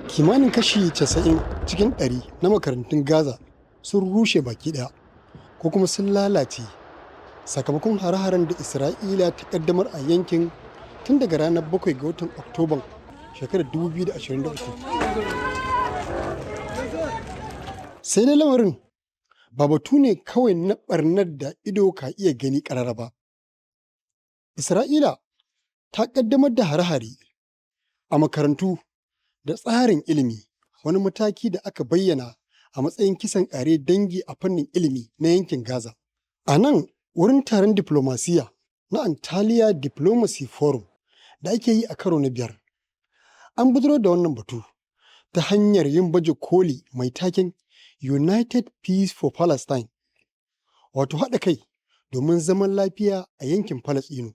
Kimanin kashi 90 cikin 100 na makarantun Gaza sun rushe baki ɗaya ko kuma sun lalace sakamakon hare-haren da Isra'ila ta ƙaddamar a yankin tun daga ranar 7 ga watan Oktoban shekarar 2023. Sai dai lamarin ba batu ne kawai na ɓarnar da ido ka iya gani ƙarara ba. Isra'ila ta ƙaddamar da hare-hare a makarantu da tsarin ilimi, wani mataki da aka bayyana a matsayin kisan ƙare dangi a fannin ilimi na yankin Gaza. A nan wurin taron diflomasiyya na Antalya Diplomacy Forum da ake yi a karo na biyar, an bujiro da wannan batu ta hanyar yin baje koli mai taken "United Peace for Palestine", wato haɗa kai domin zaman lafiya a yankin Falasɗinu.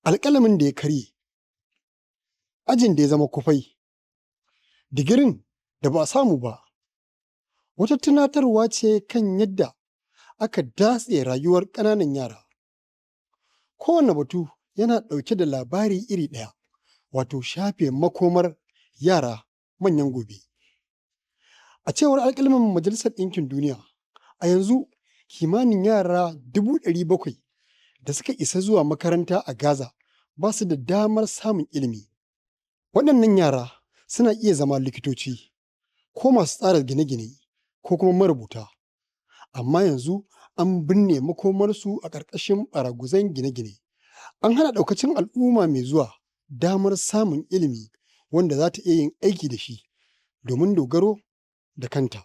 Alƙalamin da ya karye, ajin da ya zama kufai, digirin da ba a samu ba, wata tunatarwa ce kan yadda aka datse rayuwar ƙananan yara. Kowane batu yana ɗauke da labari iri ɗaya, wato shafe makomar yara manyan gobe. A cewar alƙaluman Majalisar Ɗinkin Duniya, a yanzu kimanin yara 700,000 da suka isa zuwa makaranta a Gaza ba su da damar samun ilimi. Waɗannan yara suna iya zama likitoci, ko masu tsara gine-gine, ko kuma marubuta, amma yanzu an binne makomarsu a ƙarƙashin ɓaraguzan gine-gine. An hana ɗaukacin al'umma mai zuwa damar samun ilimi wanda za ta iya yin aiki da shi domin dogaro da kanta.